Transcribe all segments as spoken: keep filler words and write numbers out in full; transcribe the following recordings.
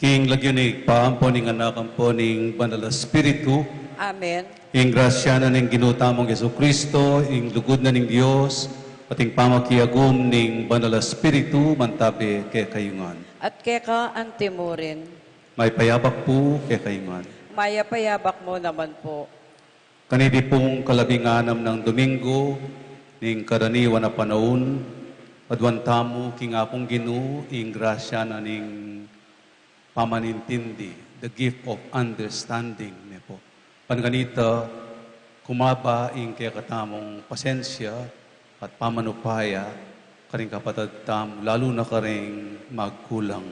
Ing lagyu ning Ibpa, ampo ning Anak, ampo ning Banal a Espiritu. Amen. Ing grasya na ning Ginu tamung Jesucristo, ing lugud na ning Dios, at ing pamakiagum ning Banal a Espiritu, mantabi kekayu ngan. At keka antimurin. Mayap a abak pu kekayu ngan. Mayap a abak mu naman po. Kaniti pung kalabing anam nang Domingo ning karaniwan a panaun, aduan tamu king Apung Ginu ing grasya na ning pamanintindi, the gift of understanding, ne pu. Ban kanita, kumaba ing kekatamung pasensya at pamanupaya karing kapatad tamu, lalu na karing magkulang.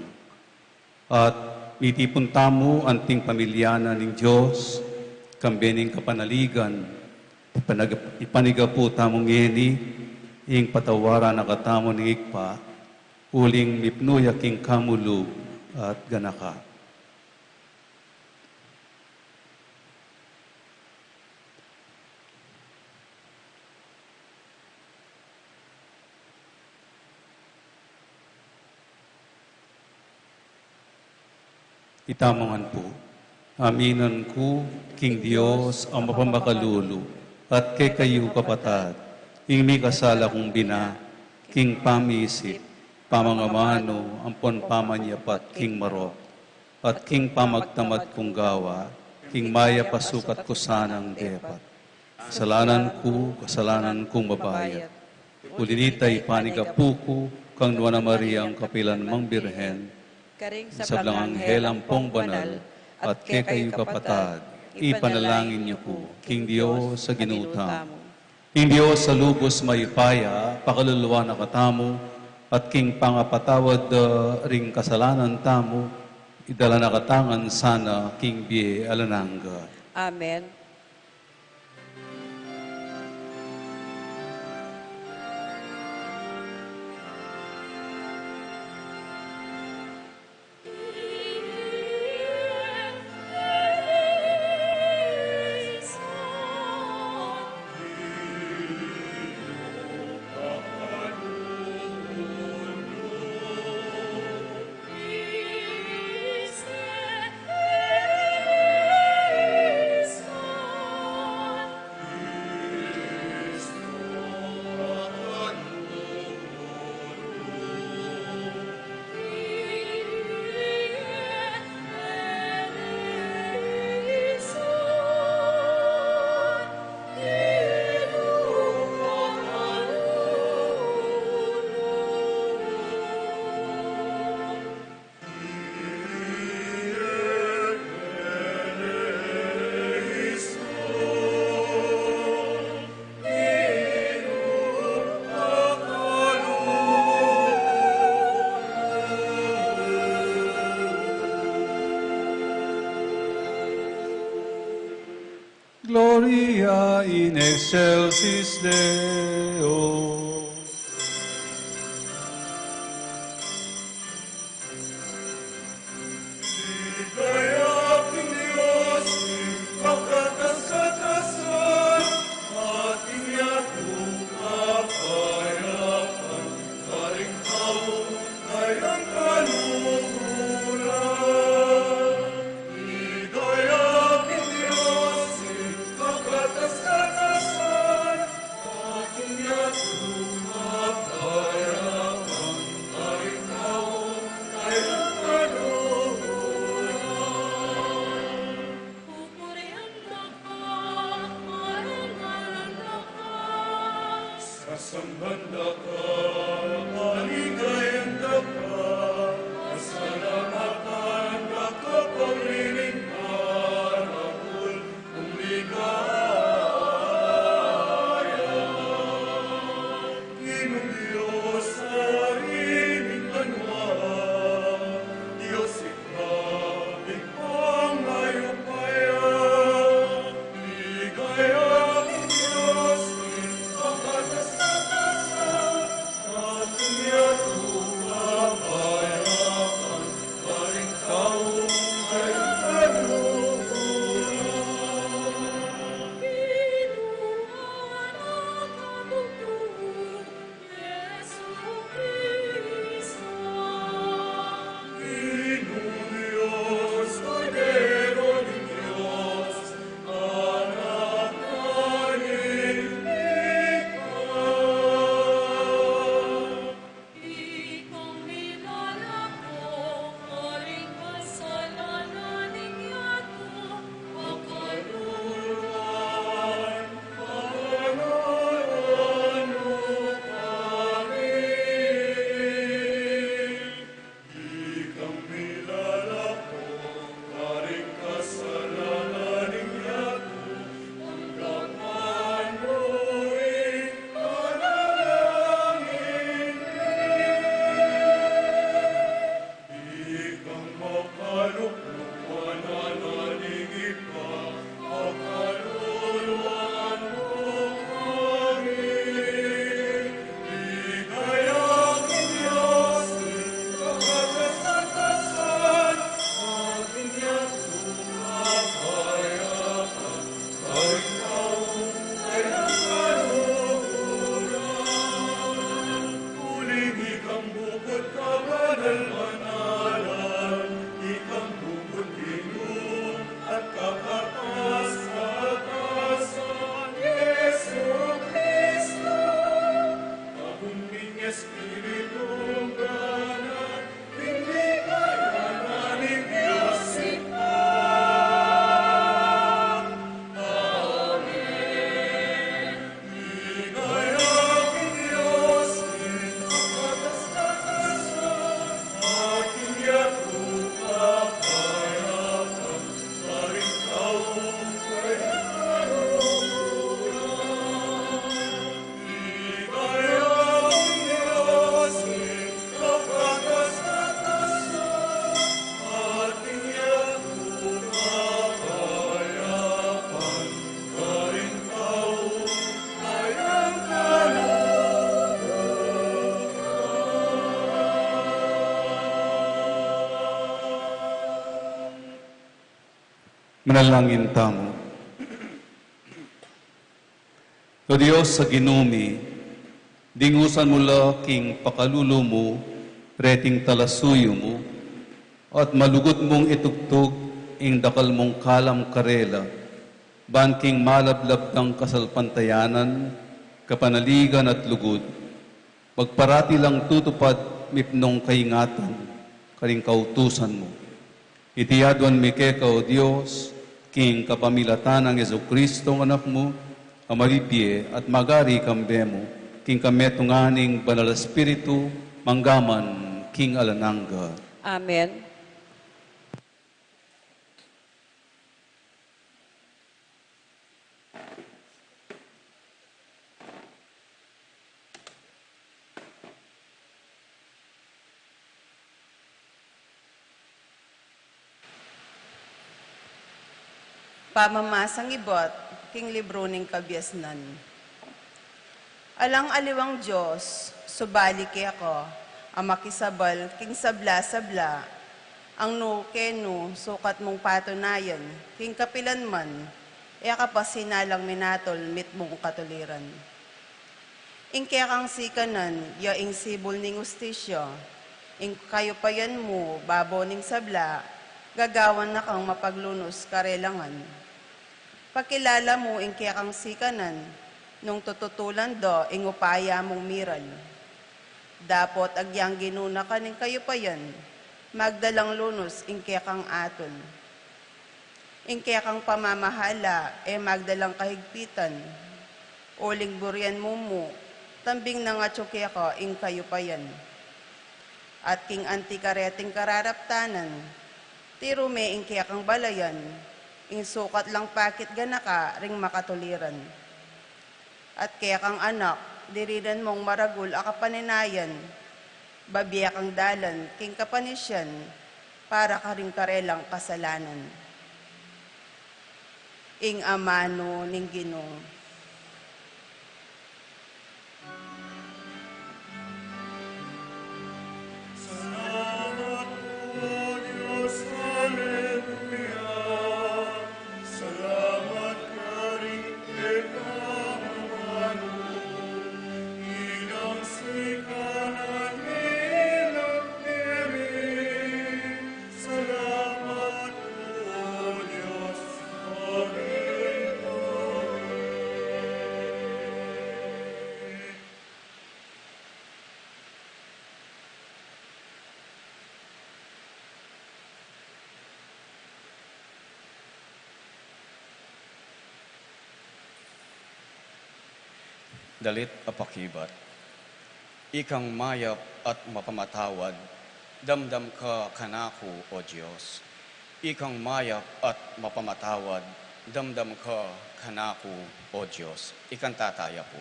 At mitipun tamu anting pamilya na ning Dios, kambe ning kapanaligan, ipanag-, ipanigapu tamu ngeni ing patawaran na katamu ning Ibpa, uling mipnu ya king kamulug at ganaka. Itamu ngan pu. Aminan ku king Dios a mapamakalulu, at kekayu kapatad, ing mikasala kung bina, king pamisip, pamangamanu, ampon pamanyapat king marok, at king pamagtamad kung gawa, king mayap a sukat ku sanang depat. Kasalanan ku, kasalanan kung mabayat. Uli nita ipanigapu ku kang Nuan a Mariang kapilan mang Birhen, karing sablang anghel ampong banal, at kekayu kapatad, ipanalangin yu ku king Dios a Ginu tamu. Ing Dios a lubus mayupaya, pakaluluan na katamu, at king pangapatawad, ah, ring kasalanan tamu, idala na katamu ngan sana king bie alang angga. Amen. Gloria in excelsis Deo. Sasamban da ka, maligayan da ka, pasalamatan da ka, pangilingkar, akul, kung ligaya. Ginung Dios, Ari ning banua, Dios ika, Ibpang mayupaya, ligaya ning Dios, ing pakatas-katasan, Manalangin tamu. O Dios a Ginu mi, dingusan mu la king pakalulu mu reting talasuyu mu, at malugud mung itugtug ing dakal mung kalam karela, ban king malablab dang kasalpantayanan, kapanaligan at lugud, magparati lang tutupad mipnung kaingatan karing kautusan mu. Iti aduan mi keka, O Dios, king kapamilatan nang Jesucristo, Anak mu, a mabibie at magari kambe mu, king kametungan ning Banal a Espiritu, mangga man king alang angga. Amen. Pamamasang ibat king libru ning Kabiasnan. Alang aliwang Dios subali keka a makisabal king sabla-sabla, ang nu kenu sukat mung patunayan king kapilan man, e ka pa sinalang minatul mitmung katuliran. Ing kekang sikanan ya ing sibul ning ustisya, ing kayupayan mu babo ning sabla, gagawan na kang mapaglunus karelangan. Pakilala mu ing kekang sikanan, nung tututulan da ing upaya mung miral. Dapot agyang Ginu na ka ning kayupayan, magdalang lunus ing kekang atul. Ing kekang pamamahala e magdalang kahigpitan, uling burian mu mu, tambing nang atyu keka ing kayupayan. At king anti kareting kararaptanan, tiru me ing kekang balayan, ing sukat lang pakit ganaka ring makatuliran. At kekang anak, dirinan mung maragul a kapaninayan, babie kang dalan king kapanisian para karing karelang kasalanan. Ing amanu ning Ginu. Salamat, O Dios, aleluya. Salamat karing kekang amanu, ing sikanan ilang kami. Salamat, O Dios, aleluya. Dalit a pakibat. Ikang mayap at mapamatawad, damdam ka kanaku, O Dios. Ikang mayap at mapamatawad, damdam ka kanaku, O Dios. Ikang tataya pu.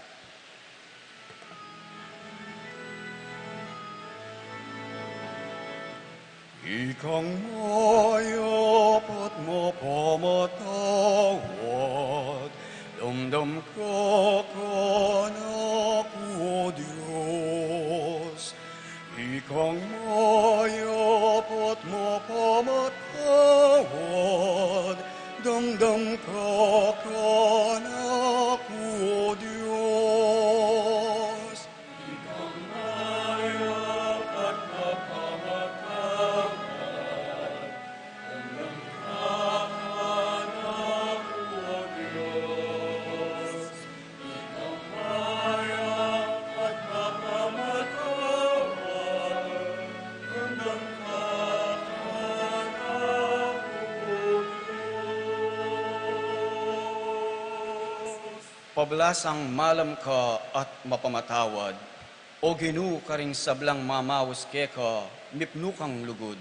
Ikang mayap at mapamatawad, damdam ka kanaku, O Dios. Ikang mayap at mapamatawad, damdam ka kanaku, O Dios. Pablasang malam ka at mapamatawad, O Ginu, karing sablang mamaus keka, mipnu kang lugud.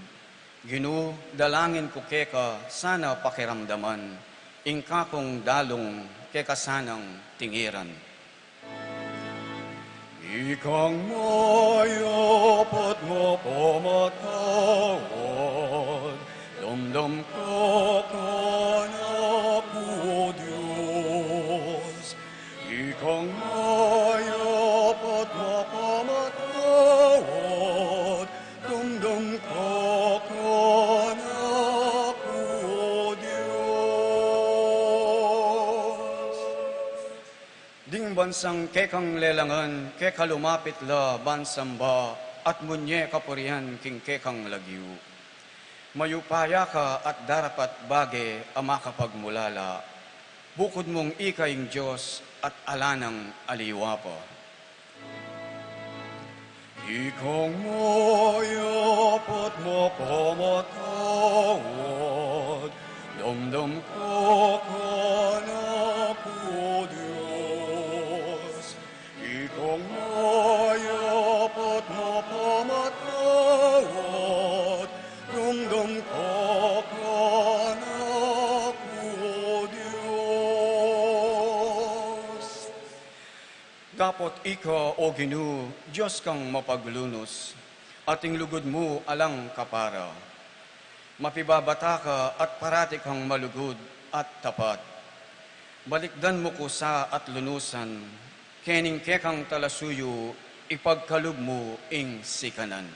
Ginu, dalangin ku keka, sana pakiramdaman, ing kakung dalung keka sanang tingiran. Ikang mayap at mapamatawad, damdam ka kanaku, O Dios. Ikang mayap at mapamatawad, damdam ka kanaku, O Dios. Ding bansang kekang lelangan, keka lumapit la ban samba, at munye kapurian king kekang lagyu. Mayupaya ka at darapat bage a makapagmulala, bukud mung ika ing Dios at ala nang aliwa pa. Ikang mayap at mapamatawad, damdam ka kanaku, O Dios. Ikang mayap at mapamatawad, damdam ka kanaku, O Dios. Dapot ika, O Ginu, Dios kang mapaglunus, at ing lugud mu alang kapara. Mapibabata ka at parati kang malugud at tapat. Balikdan mu ku sa at lunusan, kening kekang talasuyu ipagkalub mu ing sikanan.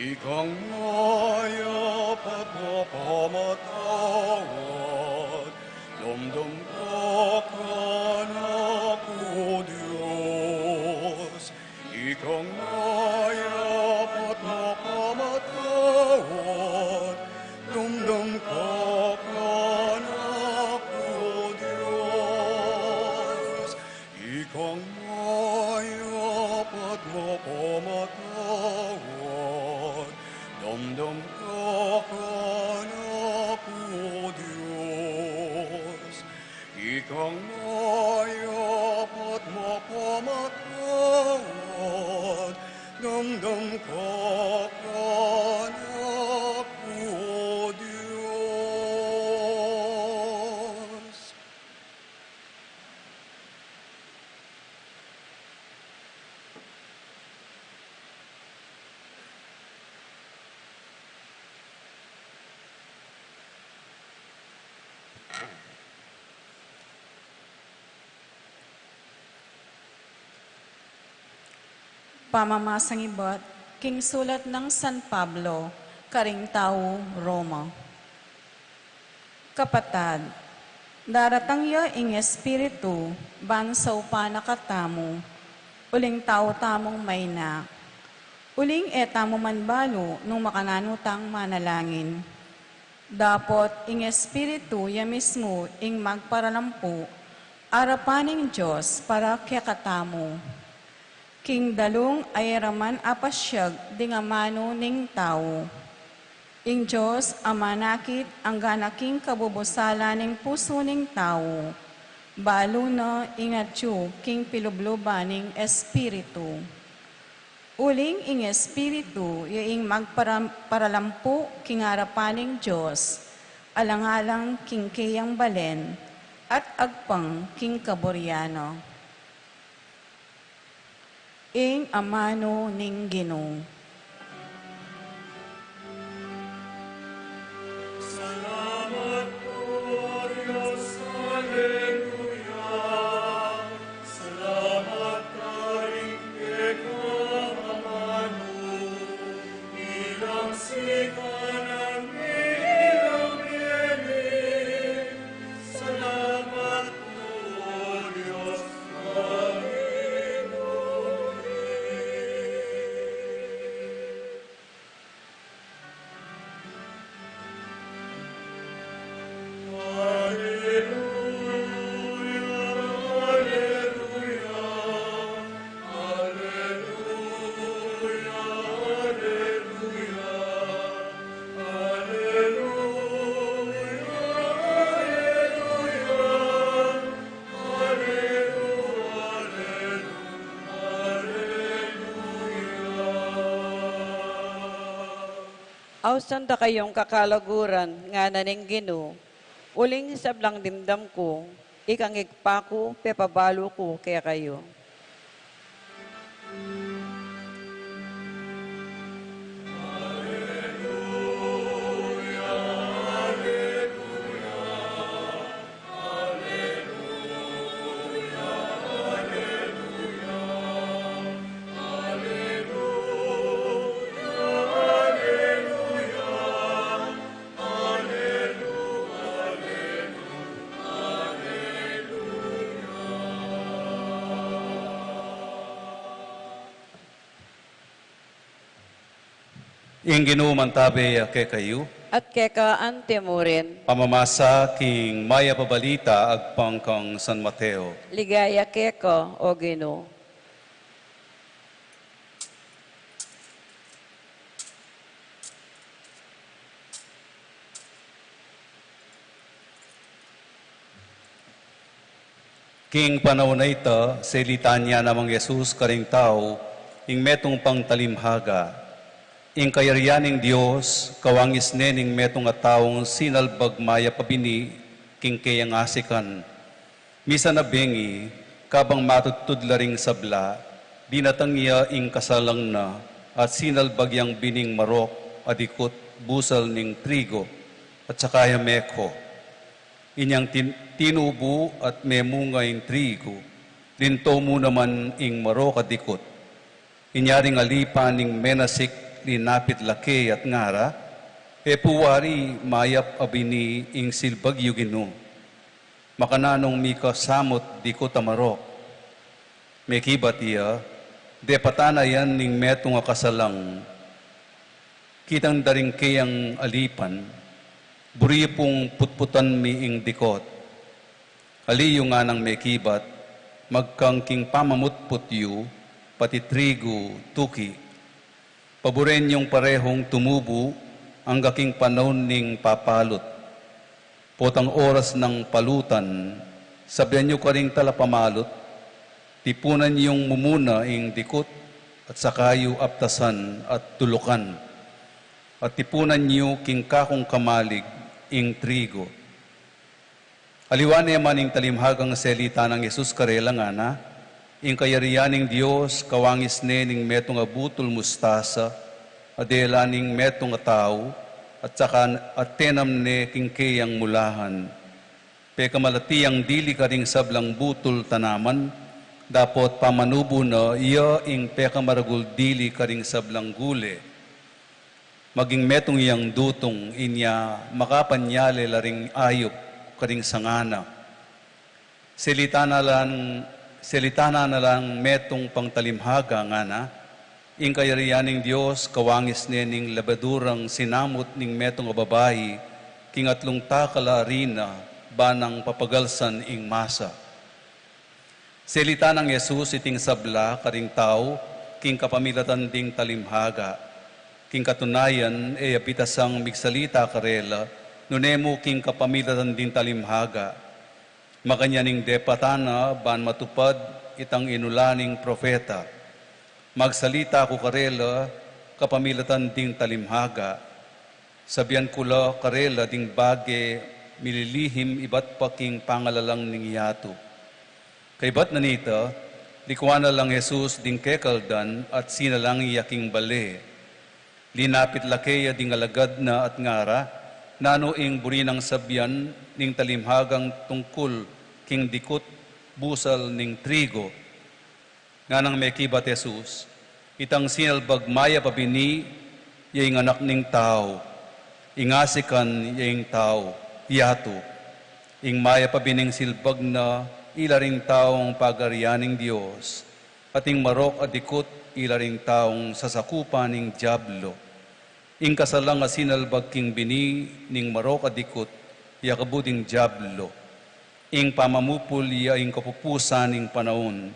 Ikang mayap at mapamatawad, damdam ka kanaku, O Dios. Ikang mayap at mapamatawad, damdam ka kanaku, O Dios. Ikang mayap at mapamatawad, damdam ka kanaku, O Dios. Ikang mayap at mapamatawad, damdam ka kanaku, O Dios. Pamamasang ibat king sulat nang San Pablo karing tau Roma. Kapatad, daratang ya ing Espiritu ban saupan na katamu, uling tau tamung maina. Uling e tamu man balu nung makananu tang manalangin. Dapot ing Espiritu ya mismu ing magparalampu arapan ning Dios para kekatamu. King dalung e ra man apasyag ding amanu ning tau. Ing Dios a manakit anggana king kabubusalan ning pusu ning tau, balu na ing atyu king pilubluban ning Espiritu. Uling ing Espiritu ya ing magpara-, paralampu king arapan ning Dios, alang-alang king keyang balen, at agpang king kaburian na. Ing amanu ning Ginu. Salamat, O Dios. Alleluia. Salamat karing kekang amanu, ilang sikanan, ilang beni. Salamat, O Dios, Panginoon. Ausan da kayung kakalaguran, ngana ning Ginu, uling sablang dimdam ku, ikang Ibpa ku, pepabalu ku kekayu. Ing Ginu mantabe ya kekayu. At keka antimurin. Pamamasa king Mayap a Balita agpang kang San Mateo. Ligaya keka, o Ginu. King panaun a ita, selitan ya namang Jesus karing tau ing metung pang talimhaga. Ing kayarian ning Dios kawangis ne ning metung a taung sinalbag mayap a bini king keyang asikan. Misan a bengi, kabang matudtud la ring sabla, dinatang ya ing kasalang na at sinalbag yang bining marok a dikut busal ning trigo, at saka ya mekho. Inyang tin-, tinubu at memunga ing trigo, linto mu naman ing marok a dikut. Inya ring alipan ning menasik linapit la kaya at ngara, "E pu wari mayap a bini ing silbag yu, Ginu. Makananung mika samut dikut a marok?" Mekibat ya, "Depatan na yan ning metung a kasalang." Kitang da ring keyang alipan, "Buri yu pung putputan mi ing dikut." "Ali yu," nganang mekibat, "magkang king pamamutput yu, pati trigo tuki. Paburen yung parehung tumubu angga king panaun ning papalut. Potang oras nang palutan, sabian yu karing talapamalut, tipunan yung mumuna ing dikut at saka yu aptasan at tulukan, at tipunan yu king kakung kamalig ing trigo." Aliwa ne man ing talimhagang selita nang Jesus karela, ngana, "Ing kayarian ning Dios kawangis ne ning metung a butul mustasa a dela ning metung a tau, at saka atenam ne king keyang mulahan. Pekamalati yang dili karing sablang butul tanaman, dapot pamanubu na, iya ing pekamaragul dili karing sablang gule. Maging metung yang dutung, inya makapanyale la ring ayup karing sanga na." Selita na lang, selita na lang metung pang talimhaga, ngana, "Ing kayarian ning Dios kawangis ne ning lebadurang sinamut ning metung a babai king atlung takal a arina, ba nang papagalsan ing masa." Selita nang Jesus iting sabla karing tau king kapamilatan ding talimhaga. King katunayan, e ya bitasang migsalita karela, nune mu king kapamilatan ding talimhaga. Makanyan ing depatan na ban matupad itang inula ning propeta. Magsalita ku karela kapamilatan ding talimhaga. Sabian ku la karela ding bage mililihim ibat pa king pangalalang ning yatu. Kaybat na nita, likuan na lang Jesus ding kekaldan at sinalang ya king bale. Linapit la keya ding alagad na at ngara, "Nanu ing buri nang sabian ning talimhagang tungkul king dikut busal ning trigo?" Nganang mekibat Jesus, "Itang sinalbag mayap a bini ya ing Anak ning Tau, ing asikan ya ing tau, yatu. Ing mayap a bining silbag na ila ring taung pagarian ning Dios, at ing marok a dikut ila ring taung sasakupan ning Diablo. Ing kasalang a sinalbag king bini ning marok a dikut, ya kabu ding Diablo. Ing pamamupul ya ing kapupusan ning panaun,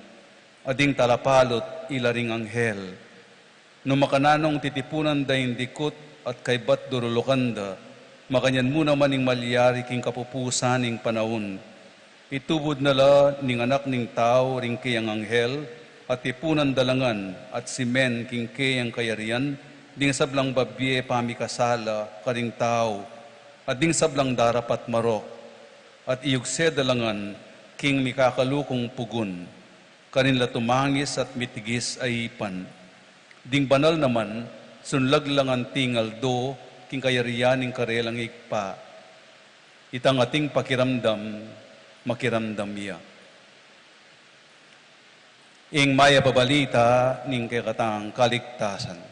at ding talapalut ila ring anghel. Nu makananung titipunan da ing dikut at kaybat durulukan da, makanyan mu naman ing malyari king kapupusan ning panaun. Itubud na la ning Anak ning Tau ring keyang anghel, at tipunan da la ngan at simen king keyang kayarian ding sablang babie pamikasala karing tau, at ding sablang darapat marok, at iyugse da la ngan king mikakalukung pugun, karin la tumangis at mitigis a ipan. Ding banal naman, sunlag la ngan tingaldo king kayarian ning karelang Ibpa. Itang ating pakiramdam, makiramdam ya." Ing Mayap a Balita ning kekatang kaligtasan.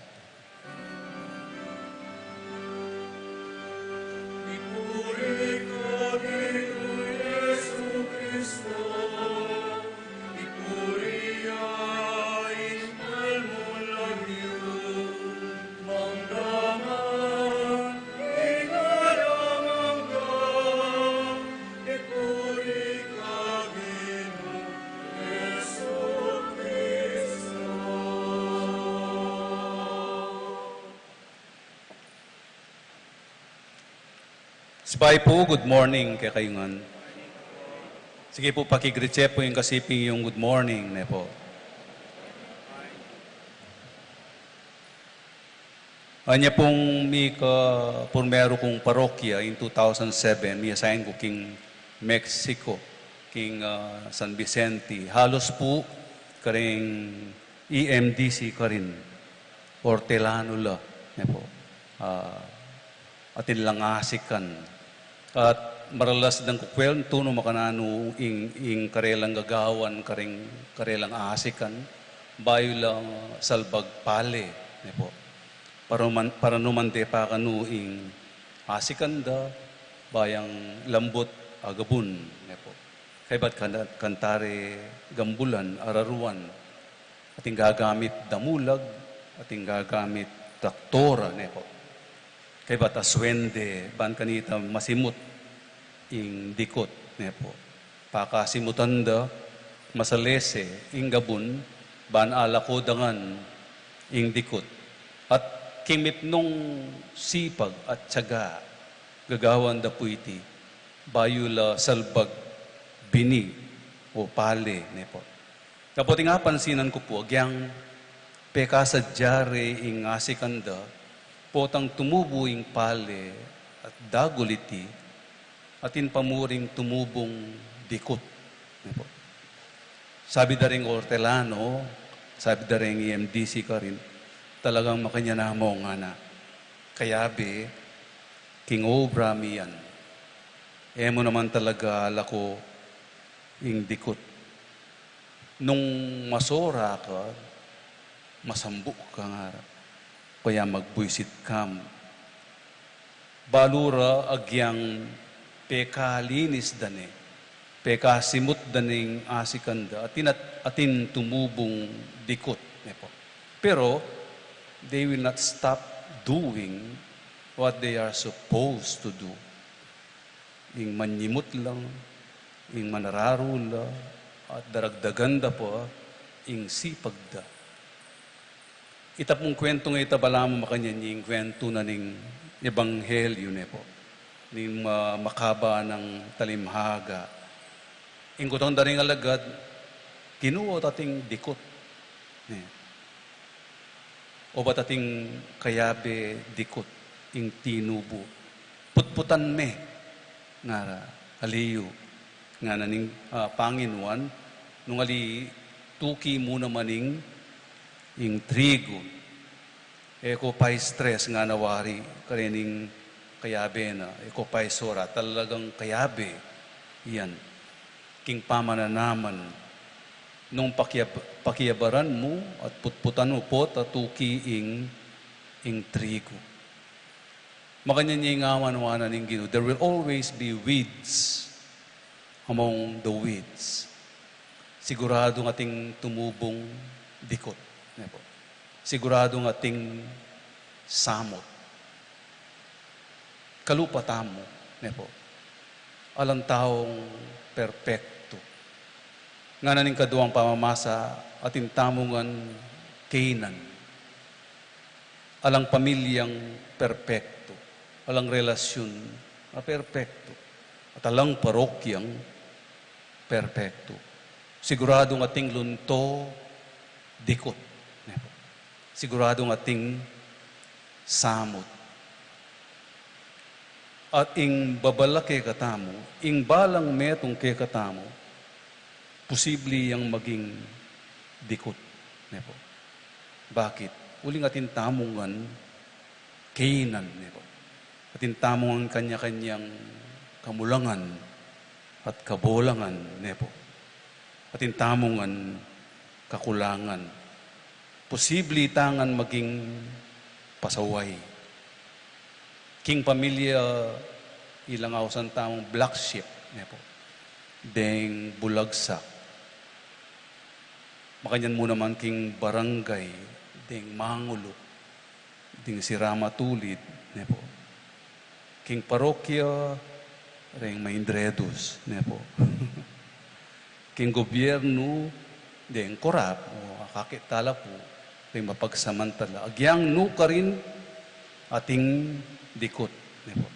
Sbay pu, good morning kekayu ngan. Sige pu, pakigreet ye pu ing kasiping yung good morning, ne pu. Anya pung mika purmeru kung parokya in two thousand seven, mi-assign ku king Mexico, king, ah, San Vicente. Halos pu kareng E M D C karin, ortelano la, ne pu. Ah, atin lang asikan. At maralas dang kukuwentu no makananu ing, ing karelang gagawan, kareng karelang asikan, bayu la salbag pale, ne pu. Para numan, para numan de pa kanu ing asikan da, bayang lambut a gabun, ne pu. Kaybat kanta, kanta re gambulan, araruan, atin gagamit damulag, atin gagamit traktora, ne pu. Kaybat aswende, ban kanita masimut ing dikut, ne pu. Pakasimutan da, masalese ing gabun, ban alako da ngan ing dikut. At king mitmung sipag at tiyaga, gagawan da pu iti, bayu la salbag bini o pale, ne pu. Dapot ing apansinan ku pu, agyang pekasadya re ing asikan da, potang tumubu ing pale at dagul iti, atin pa muring tumubung dikut, ne pu. Sabi da ring ortelano, sabi da ring E M D C karin, talagang makanyan na mu, ngana. Kayabe, king obra mi yan. E mu naman talaga alako ing dikut. Nung masora ka, masambu ka, ngara, o kaya magbuisit ka mu. Balu ra agyang pekalinis da ne, pekasimut da ning asikan da, atin at, atin tumubung dikut, ne pu. Pero, they will not stop doing what they are supposed to do. Ing manyimut la, ing manararu la, at daragdagan da pa ing sipag da. Ita pung kwentu nga ita, balamu makanyan ing kwentu na ning ebanghelyu, ne pu, ning ma-, makaba nang talimhaga. Ing kutang da ring alagad, Ginu, o atin dikut, ne. O ba atin kayabe dikut ing tinubu? Putputan me, ngara, ali yu, ngana ning, ah, Panginoan, nung ali tuki mu naman ing, ing trigu. E ko pa-stress, ngana, wari karening kayabe na, e ko pa-sora, talagang kayabe yan. King pamananaman, nung pakiab-, pakiabaran mu at putputan mu, pota tuki ing, ing trigu. Makanyan ya ing awan, ngana ning Ginu, there will always be weeds among the weeds. Siguradung atin tumubung dikut, ne pu. Siguradung atin samut. Kalupa tamu, ne pu. Alang taung perpektu. Ngana ning kaduang pamamasa, atin tamu ngan kainan. Alang pamilyang perpektu. Alang relasyun a perpektu. At alang parokyang perpektu. Siguradung atin lunto dikut, ne pu. Siguradung atin samut. At ing babala kekatamu, ing balang metung kekatamu, pusibli yang maging dikut, ne pu. Bakit? Uling atin tamu ngan kainan, ne pu. Atin tamu ngan kanya-kanyang kamulangan at kabolangan, ne pu. Atin tamu ngan kakulangan. Pusibli ta ngan maging pasaway. King pamilya, ilang ausan tamung black sheep, ne pu. Deng bulagsak. Makanyan mu naman king barangay, deng mangulu, deng sira matulid, ne pu. King parokya, reng maindredus, ne pu. King gobyernu, deng korap, o akakit tala pu, reng mapagsamantala. Agyang nu karin atin dikut, ne pu.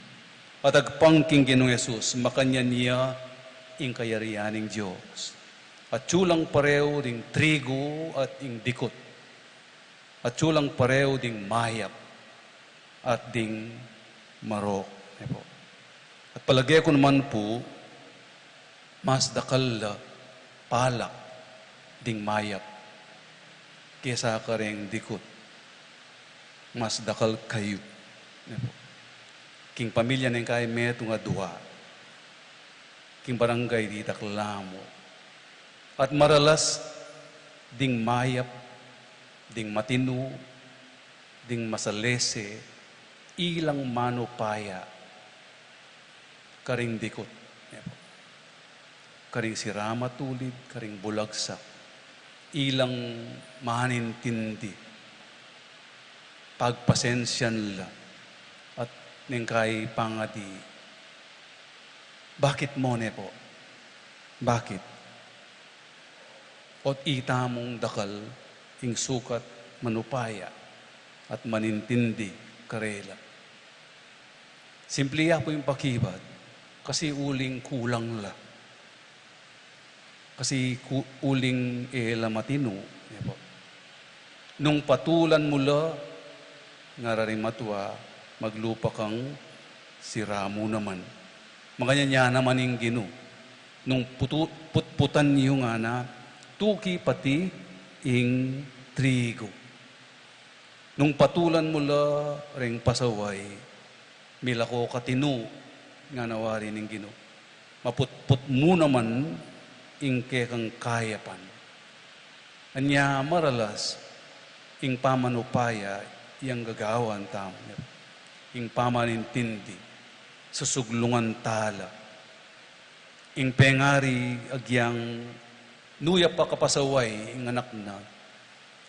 At agpang king Ginung Jesus, makanyan ya ing kayarian ning Dios. Atyu lang pareu ding trigu at ding dikut. Atyu lang pareu ding mayap at ding marok. Ne pu. At palage ku naman pu, mas dakal la palak ding mayap kesa kareng dikut. Mas dakal kayup. Ne pu. King pamilya ning kai metung a dua. King barangay ditak lamu. At maralas ding mayap, ding matinu, ding masalese, ilang manupaya karing dikut. Ne pu. Karing sira matulid, karing bulagsak, ilang manintindi, pagpasensyan la, at neng kai pangadi. Bakit mo ne pu? Bakit? Ot itamung dakal ing sukat manupaya at manintindi karela. Simple ya pu ing pakibat, kasi uling kulang la. Kasi ku-, uling e la matinu, ne pu. Nung patulan mu la, ngara ring matua, maglupa kang sira mu naman. Makanyan ya naman ing Ginu. Nung putu-, putputan yu ngana, tuki pati ing trigu. Nung patulan mu la ring pasaway, mila ko katinu, ngana wari ning Ginu. Maputput mu naman ing kekang kayapan. Anya maralas, ing pamanupaya yang gagawan tamu, ing pamanintindi, susuglungan tala. Ing pengari agyang nu ya pa kapasaway ing anak na,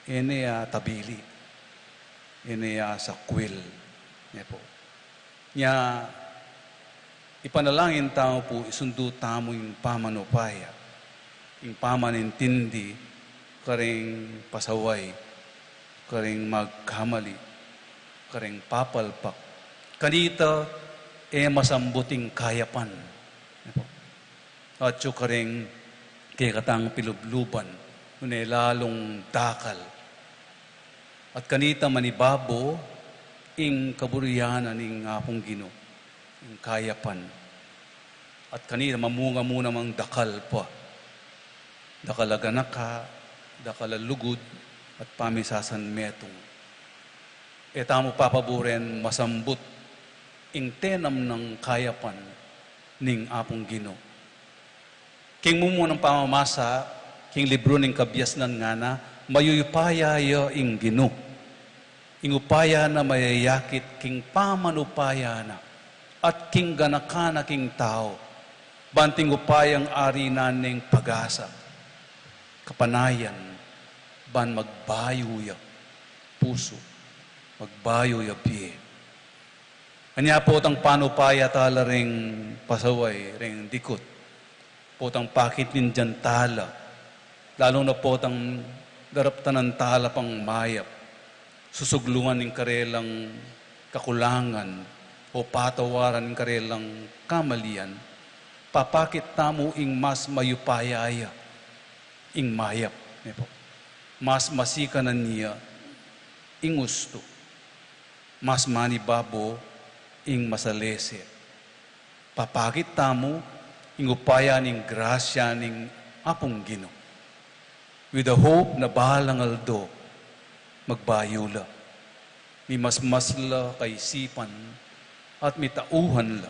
e ne ya tabili, e ne ya sakwil, ne pu. Nya, ipanalangin tamu pu, isundu tamu ing pamanupaya, ing pamanintindi, karing pasaway, karing magkamali, karing papalpak. Kanita, e masambut ing kayapan. Atyu karing kekatang pilubluban, nune lalung dakal. At kanita manibabo ing kaburian na ning Apung Ginu, ing kayapan. At kanita mamunga mu namang dakal pa. Dakal a ganaka, dakal a lugud, at pamisasan metung. E tamu papaburen masambut ing tenam nang kayapan ning Apung Ginu. King mumunang pamamasa, king libru ning Kabiasnan ngana, mayupaya ya ing Ginu. Ing upaya na mayayakit king pamanupaya na, at king ganaka na king tau, ban ing upayang ari na ning pag-asa, kapanayan, ban magbayu ya pusu, magbayu ya bie. Anya potang panupaya tala ring pasaway, ring dikut. Potang pakit ning dian tala. Lalu na potang daraptanan tala pang mayap. Susuglungan ing karelang kakulangan o patawaran ing karelang kamalian. Papakit tamu ing mas mayupaya ya, ing mayap, ne pu. Mas masikanan ya, ing ustu. Mas manibabo ing masalese. Papakit tamu ing upaya ning grasya ning Apung Ginu. With the hope na balang aldo, magbayu la. Mimasmas la kaisipan at mitauhan la.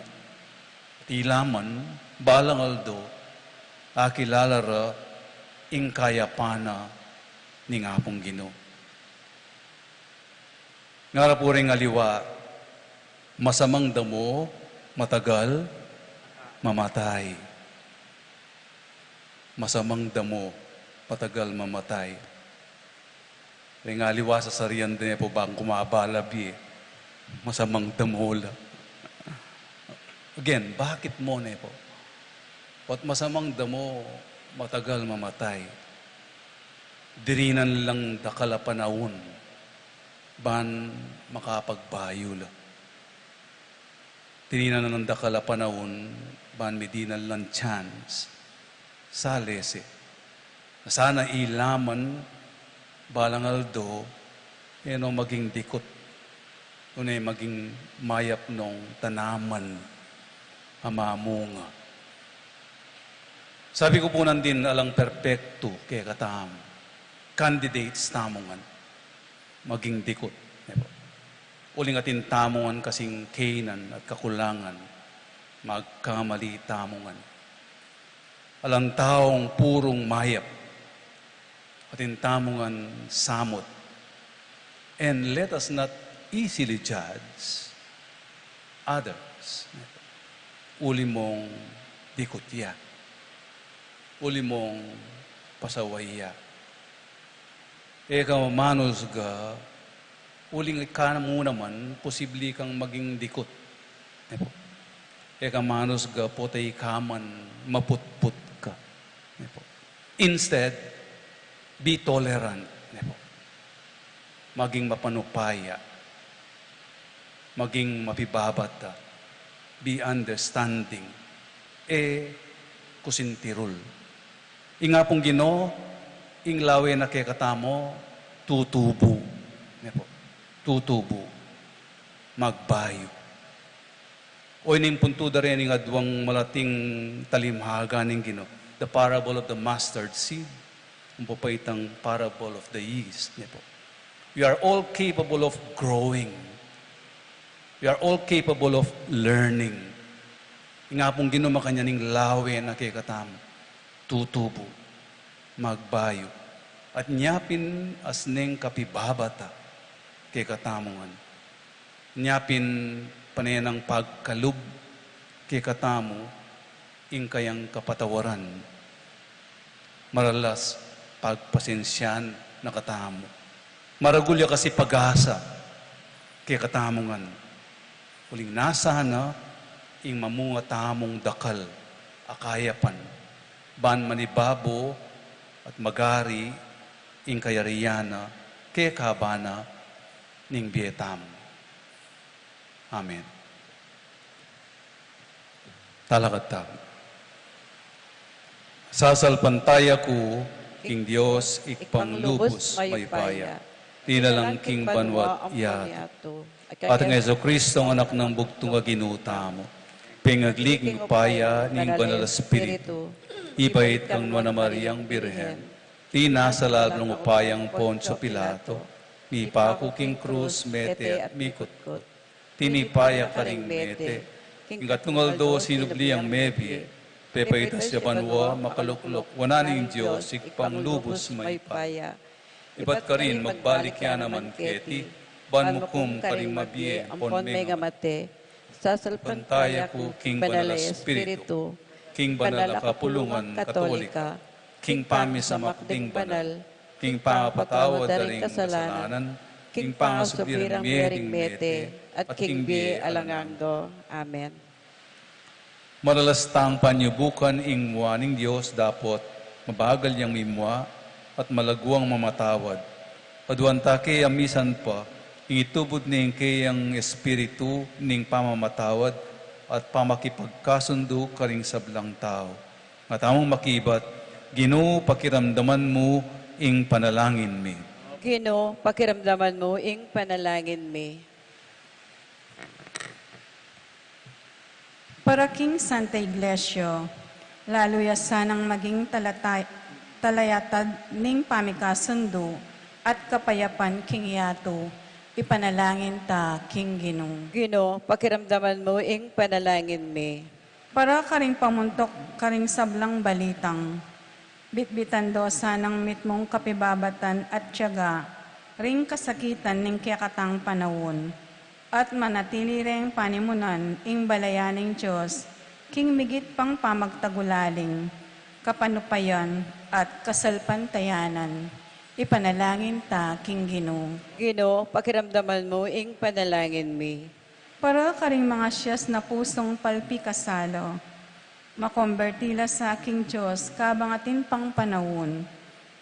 At ila man, balang aldo, akilala ra ing kayapan na ning Apung Ginu. Ngara pu ring aliwa, masamang damo, matagal, mamatay. Masamang damo, matagal mamatay. Ring aliwa sasarian de pu bang kumaba la bie. Masamang damo la. Again, bakit mo ne pu? At masamang damo, matagal mamatay. Dirinan lang dakal a panaun ban makapagbayu la. Tininan na nang dakal a panaun, ban midinan lang chance. Salese. Sana ilaman, balang aldo, e no maging dikut, nune maging mayap nong tanaman a mamunga. Sabi ku pu nandin, alang perpektu kekatamu. Candidates tamu ngan maging dikut, ne pu. Uling atin tamu ngan kasing kainan at kakulangan, magkamali tamu ngan. Alang taung purung mayap, atin tamu ngan samut. And let us not easily judge others. Uli mong dikut ya. Uli mong pasaway ya. E ka manusga, uling ika mu naman, posible kang maging dikut. Ne pu. E ka manusga, pota ika man maputput ka. Ne pu. Instead, be tolerant. Ne pu. Maging mapanupaya. Maging mapibabata. Be understanding. E kusintirul. Ing Apung Ginu, ing lawe na kekatamu, tutubu. Ne pu. Tutubu. Magbayu. O, ining puntu da rin ing aduang malating talimhaga ning Ginu. The parable of the mustard seed. Ing papaitang parable of the yeast. Ne pu. We are all capable of growing. We are all capable of learning. Ing Apung Ginu makanyan ing lawe na kekatamu. Tutubu, magbayu, at nya pin asneng kapibabata kekatamu ngan. Nya pin pane nang pagkalub kekatamu ing kayang kapatawaran. Maralas pagpasensian na katamu. Maragul ya kasi pag-asa kekatamu ngan. Uling nasa na ing mamunga tamung dakal a kayapan, ban manibabo at magari ing kayarian na kekabana ning bie tamu. Amen. Talakad tamu. Sasalpantaya ku king Dios, Ibpang lubus mayupaya, linalang king banua at yatu, at kang Jesucristo, ing Anak nang bugtung a Ginu tamu, pengagli king upaya ning Banal a Espiritu, ibait kang Nuan a Mariang Birhen, tinasa lalam ning upayang Poncio Pilato, mipaku king krus, mete at mikutkut. Tinipa ya karing mete, king katlung aldo sinubli yang mebie, pepaitas ya banua, makaluklok wanan ning Dios, Ibpang lubus mayupaya. Ibat karin magbalik ya naman keti, ban mukum karing mabie ampon mengamate. Sasalpantaya ku king Banal a Espiritu, king banal a kapulungan Katolika, king pamisamak ding banal, king pangapatawad da ring kasalanan, king pangasubli rang mie ding mete, at king bie alang angga. Amen. Maralas tang panyubukan ing mua ning Dios dapot mabagal yang mimua at malaguang mamatawad. Aduan ta ke ya misan pa ing itubud ning keyang Espiritu ning pamamatawad at pamakipagkasundu karing sablang tau. Nga tamung makibat, Ginu, pakiramdaman mu ing panalangin mi. Ginu, pakiramdaman mu ing panalangin mi. Para king Santa Iglesia, lalu ya sanang maging talatay-, talayatad ning pamikasundu at kapayapan king yatu, ipanalangin ta king Ginu. Ginu, pakiramdaman mu ing panalangin mi. Para karing pamuntuk karing sablang balitang bitbitan do sanang mitmung kapibabatan at tiyaga ring kasakitan ning kekatang panaun, at manatili reng panimunan ing balayan ning Dios king migit pang pamagtagulaling, kapanupayan, at kasalpantayanan. Ipanalangin ta king Ginu. Ginu, pakiramdaman mu ing panalangin mi. Para karing mangasias na pusung palpikasala, makomberti la sa king Dios kabang atin pang panaun,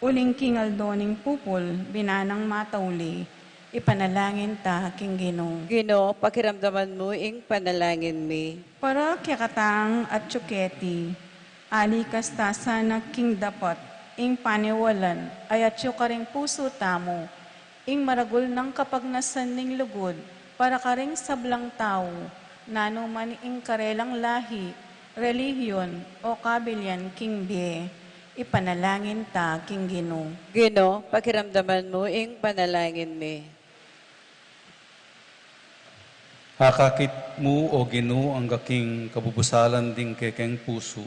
uling king aldo ning pupul binanang matauli, Ipanalangin ta king Ginu. Ginu, pakiramdaman mu ing panalangin mi. Para kekatang atyu keti, alikas ta sana king dapat ing paniwalan a atyu karing pusu tamu, ing maragul nang kapagnasan ning lugud para karing sablang tau, nanu man ing karelang lahi, relihiyon, o kabilian king bie. Ipanalangin ta king Ginu. Ginu, pakiramdaman mu ing panalangin mi. Akakit mu, O Ginu, angga king kabubusalan ding kekeng pusu.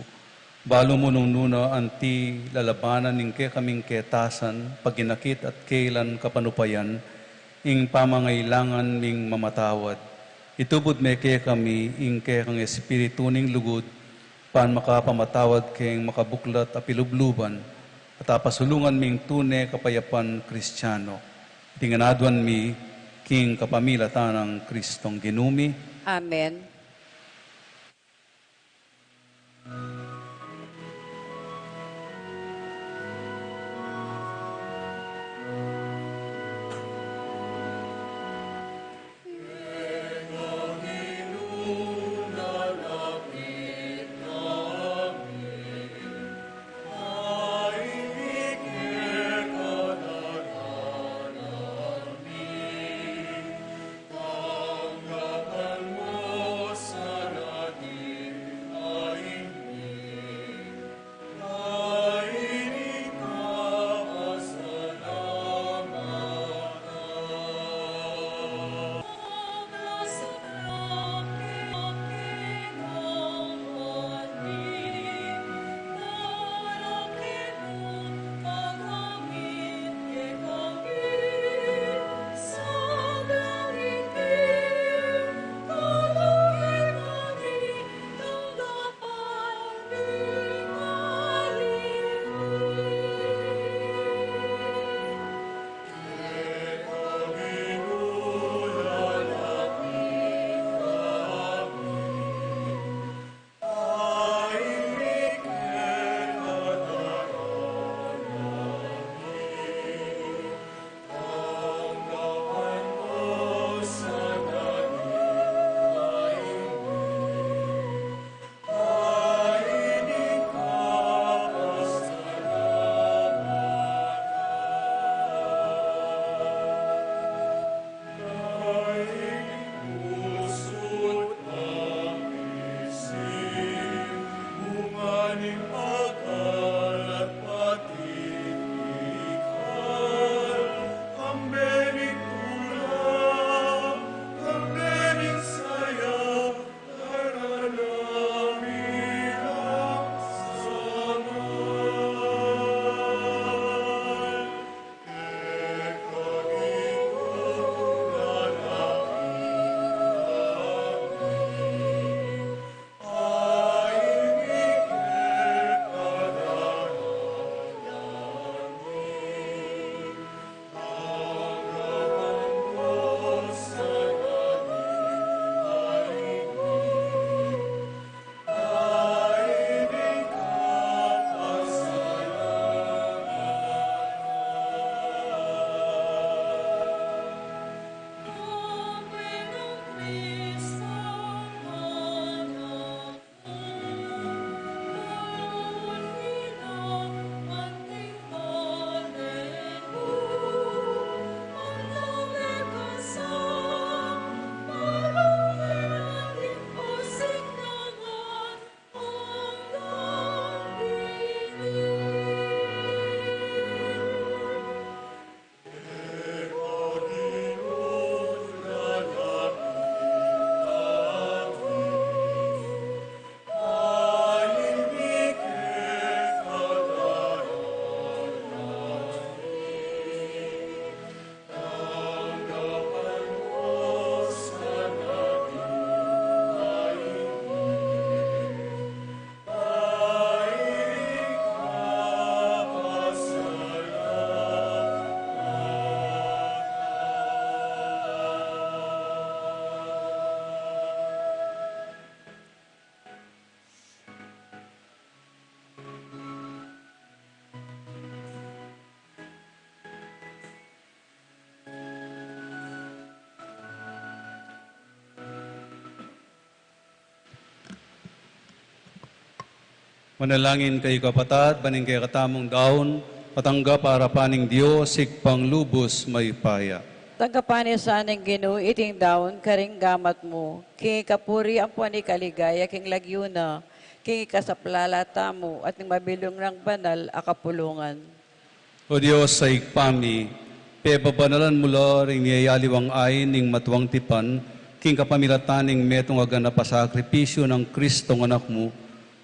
Balu mu nung nuna anti lalabanan ing kekaming ketasan, paginakit at kailan kapanupayan, ing pamangailangan ming mamatawad. Itubud me kekami ing kekang espiritu ning lugud, ban makapamatawad keng makabuklat a pilubluban, at apasulungan ming tune kapayapan Kristiano. Iti ngan aduan mi king kapamilatan nang Kristong Ginu mi. Amen. Manalangin kayu, kapatad, ban ing kekatamung daun, matanggap arapan ning Dios, Ibpang lubus mayupaya. Tanggapan na sa ning Ginu iting daun karing gamat mu, king ikapuri ampon ikaligaya king lagyu na, king ikasaplala tamu at ning mabilug nang banal a kapulungan. O Dios a Ibpa mi, pepabanalan mu la ring miyayaliwang ain ning matuang tipan, king kapamilatan ning metung a ganap a sakripisyu nang Kristong Anak mu,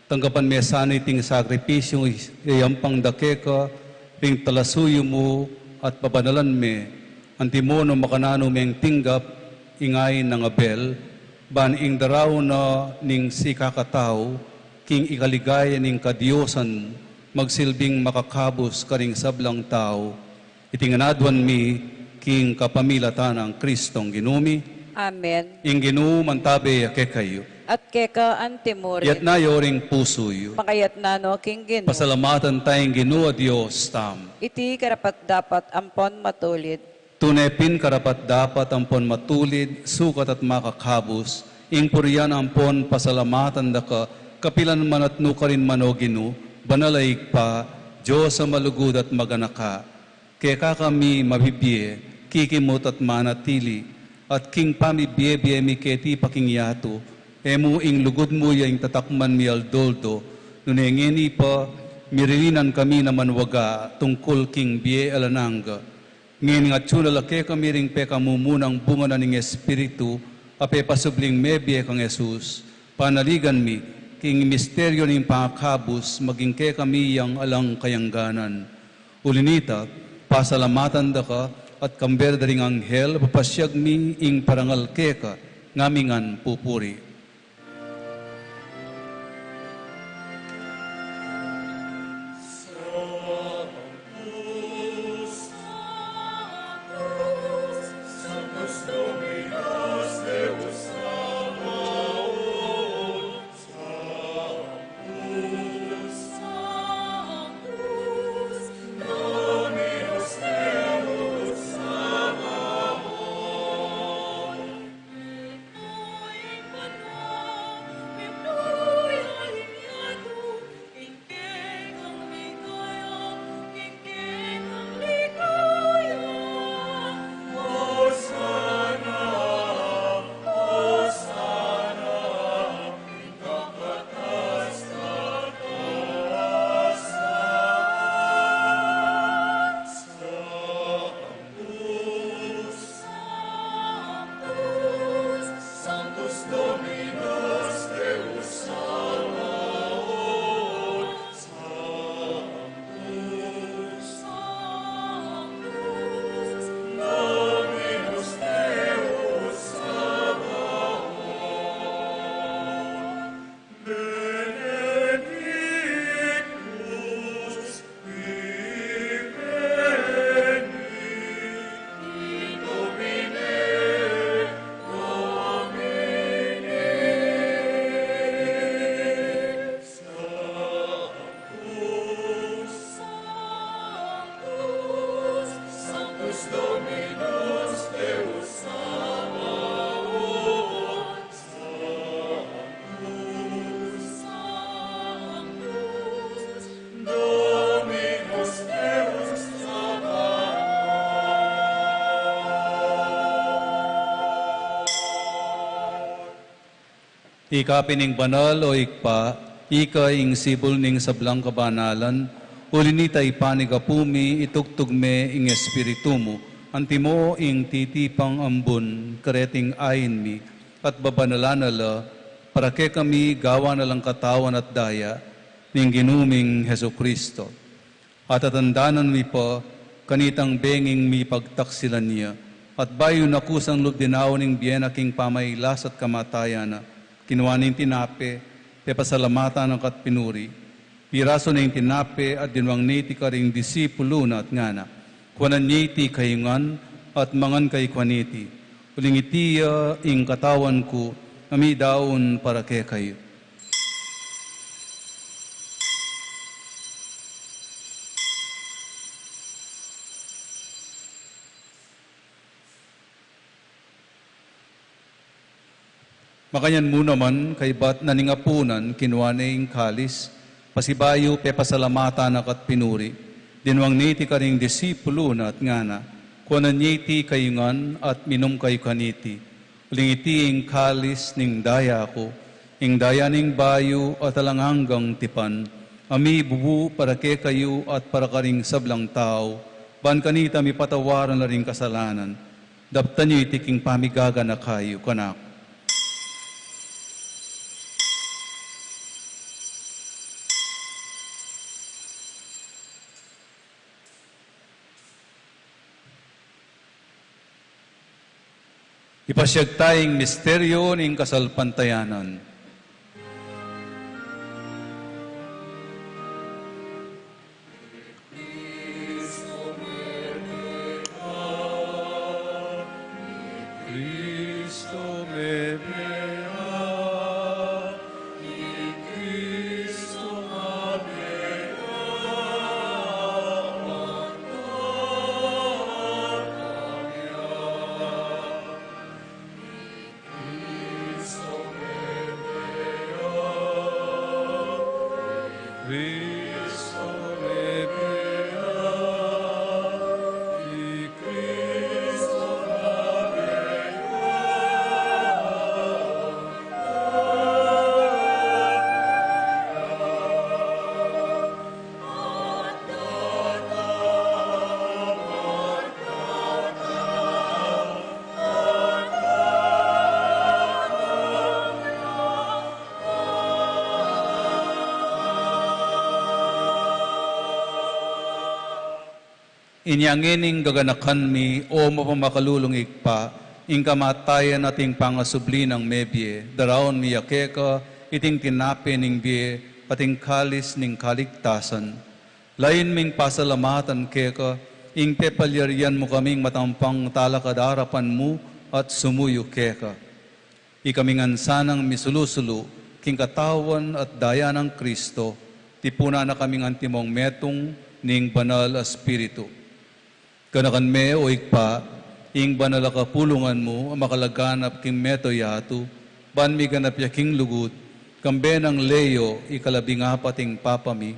tanggapan me sana iting sakripisyung iyayampang da keka ring talasuyu mu at pabanalan me, antimo nung makananu meng tinggap ing ain nang Abel, ban ing daraun na ning sikakatau, king ikaligaya ning kadiosan mu, magsilbing makakabus karing sablang tau. Iti ngan aduan mi, king kapamilatan nang Kristong Ginu mi. Amen. Ing Ginu mantabe ya kekayu. At keka antimurin. Iyatas yu ring pusu yu. Pakayatas no king Ginu. Pasalamatan taya ing Ginu a Dios tamu. Iti karapat-dapat ampon matulid. Tune pin karapat-dapat ampon matulid, sukat at makakabus, ing purian ampon pasalamatan da ka, kapilan man at nukarin man, o Ginu, banal a Ibpa, Dios a malugud at maganaka. Keka kami mabibie, kikimut at manatili, at king pamibie-bie mi keti pa king yatu, e mu ing lugud mu ya ing tatakman mi aldo-aldo, nune ngeni pa, miririnan kami na manwaga tungkul king bie alang angga. Ngeni atyu na la kekami ring pekamumunang bunga na ning Espiritu, a pepasubling mebie kang Jesus, panaligan mi, king misteryu ning pangakabus, maging kekami yang alang kayangganan. Uli na nita, pasalamatan da ka, at kambe da ring anghel, papasyag mi ing parangal keka, ngamingan pupuri. Ika pin ing banal, o Ibpa, ika ing sibul ning sablang kabanalan, uli na nita ipanyawad mu mi, itugtug me ing Espiritu mu, antimo ing titipang ambun kareting ain mi, at babanalan na la, para kekami gawan na lang katawan at daya ning Ginu ming Jesucristo. At tatandanan mi pa, kanitang benging mipagtaksilan ya, at bayu na kusang lub dinaun ing bie na king pamailas at kamatayan na, kinua ne ing tinape, pepasalamatan na ka at pinuri, pirasu ne ing tinape at dinwang ne iti karing disipulu na at ngana, kuanan ye iti kayu ngan, at mangan kayu kaniti, uling iti ya ing katawan ku, a midaun para kekayu. Makanyan mu naman, kaybat na ning apunan, kinua ne ing kalis, Pasibayu pepasalamatan na ka't pinuri, dinwang niti karing disipulu na at ngana, kuanan ye iti kayu ngan at minum kayu kaniti. Uling iti ing kalis ning daya ku, ing daya ning bayu at alang anggang tipan, a mibubu para kekayu at para karing sablang tau, ban kanita mipatawaran la ring kasalanan. Daptan yu iti king pamigaganaka yu kanaku. Ipasiag taya ing misteryu ning kasalpantayanan. Inya ngening gaganakan mi, o mapamakalulung Ibpa, ing kamatayan at ing pangasubli nang mebie, daraun mi ya keka iting tinape ning bie at ing kalis ning kaligtasan. Lain ming pasalamatan keka ing pepalyarian mu kaming matampang talakad arapan mu at sumuyu keka. Ikami ngan sanang misulu-sulu king katawan at daya nang Kristo, tipunan na kaming antimong metung ning Banal a Espiritu. Ganakan me, o Ibpa, ing banal a kapulungan mu a makalaganap king mabilug a yatu, ban miganap ya king lugud, kambe nang Leo ikalabing apat ing Papa mi,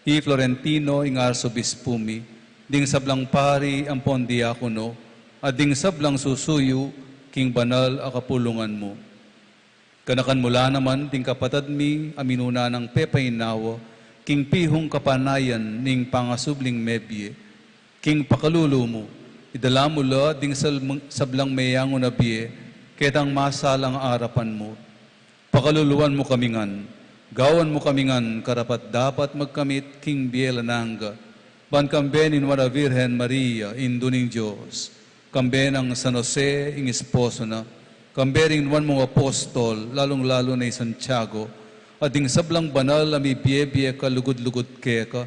i Florentino ing Arsobispu mi, ding sablang pari ampon diakono, at ding sablang susuyu king banal a kapulungan mu. Ganakan mu la naman ding kapatad mi a minuna nang pepainawa king pihung kapanayan ning pangasubling mebie, king pakalulu mu, idala mu la ding sal-, sablang meyangu na bie ketang masalang arapan mu. Pakaluluan mu kami ngan, gawan mu kami ngan karapat-dapat magkamit king bie alang angga, ban kambe ning Nuan a Virgen Maria, Indu ning Dios, kambe nang San Jose, ing esposo na, kambe ring nuan mung apostol, lalung-lalu na i Santiago, at ding sablang banal a mibie-bie kalugud-lugud keka,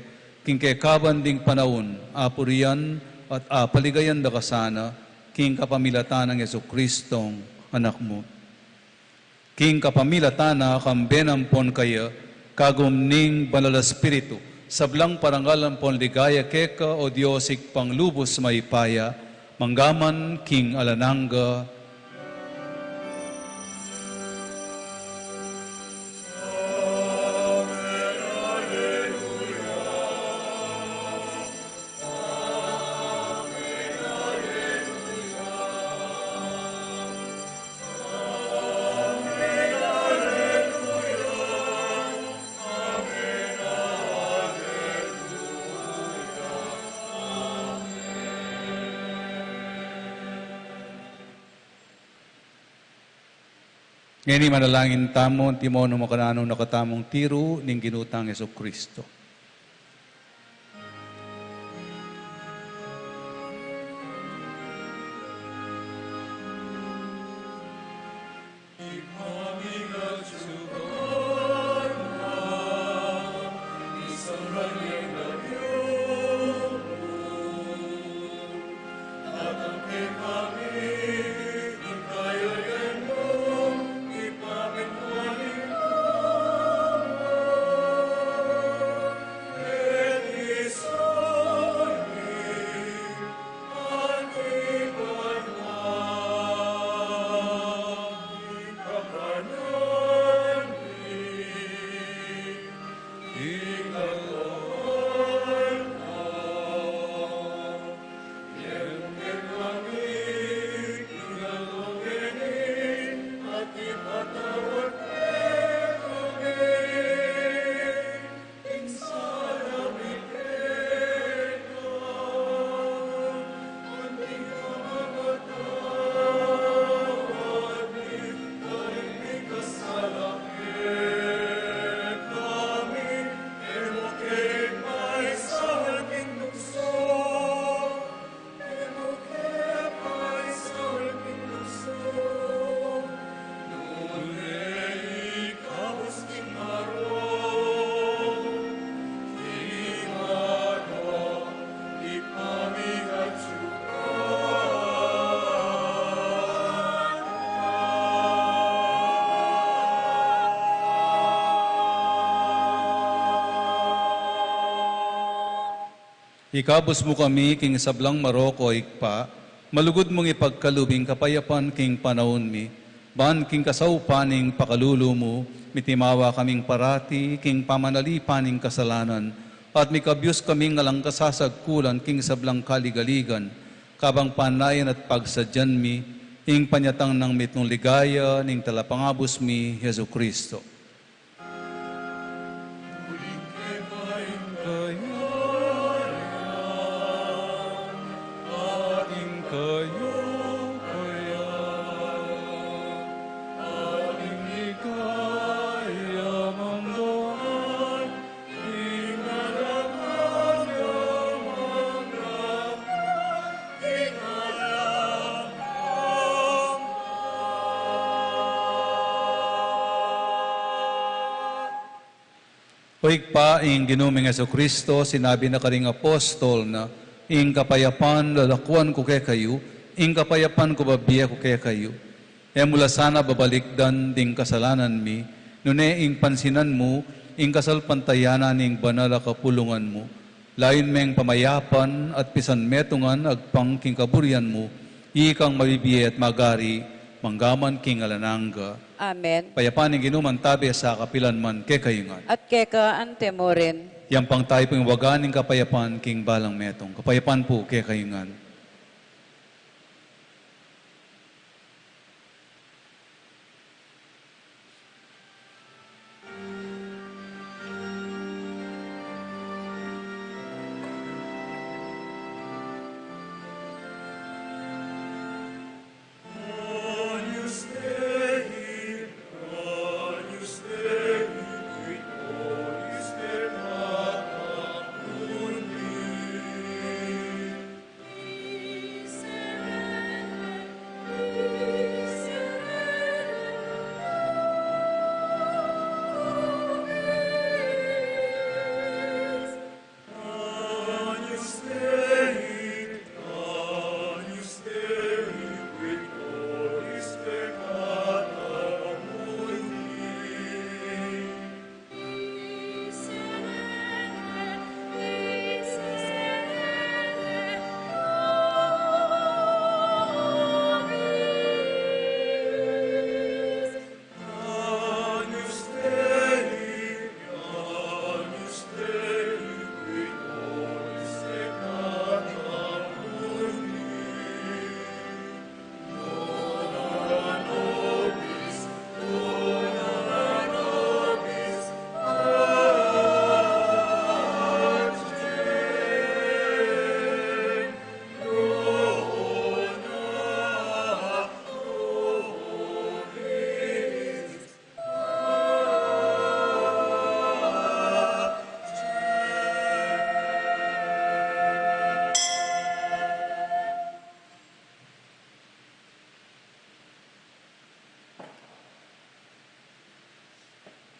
king kekaban ding panaun, apurian at apaligayan da ka sana, king kapamilatan nang Jesucristong Anak mu. King kapamilatan na, kambe na ampon kaya, kagum ning Banal a Espiritu, sablang parangal ampon ligaya keka, o Dios Ibpang lubus mayupaya, mangga man king alang angga. Ngeni manalangin tamu, antimo nung makananu na katamung tiru ning Ginu tang Jesucristo. Ikabus mu kami king sablang marok, o Ibpa, malugud mung ipagkalub ing kapayapan king panaun mi, ban king kasaupan ning pakalulu mu, mitimawa kaming parati king pamanalipan ning kasalanan, at mikabyus kaming alang kasasagkulan king sablang kaligaligan, kabang panayan at pagsadyan mi ing panyatang nang mitmung ligaya ning Talapangabus mi, Jesucristo. O Ibpa, ing Ginu ming Jesucristo, sinabi na karing apostol na, "Ing kapayapan lalakuan ku kekayu, ing kapayapan ku bibie ku kekayu." E mu la sana babalikdan ding kasalanan mi, nune ing pansinan mu ing kasalpantayanan ning banal a kapulungan mu. Layun meng pamayapan at pisanmetungan agpang king kaburian mu, ikang mabibie at magari, mangga man king alang angga. Amen. Kapayapan ning Ginu mantabe sa kapilan man kekayu ngan. At keka anti mu rin. Yang pang tayu pung wagan ning kapayapan king balang metung. Kapayapan pu kekayu ngan.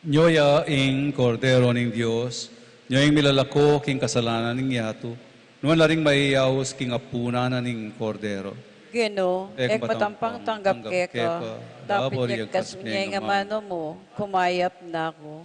Nyo ya ing Kordero ning Dios, nyo ing milalako king kasalanan ning yatu, nuan la ring mayayaus king apunan na ning Kordero. Ginu, e ku matampang tanggap keka, dapit ya ikasmu ne ing amanu mu, kumayap na ku.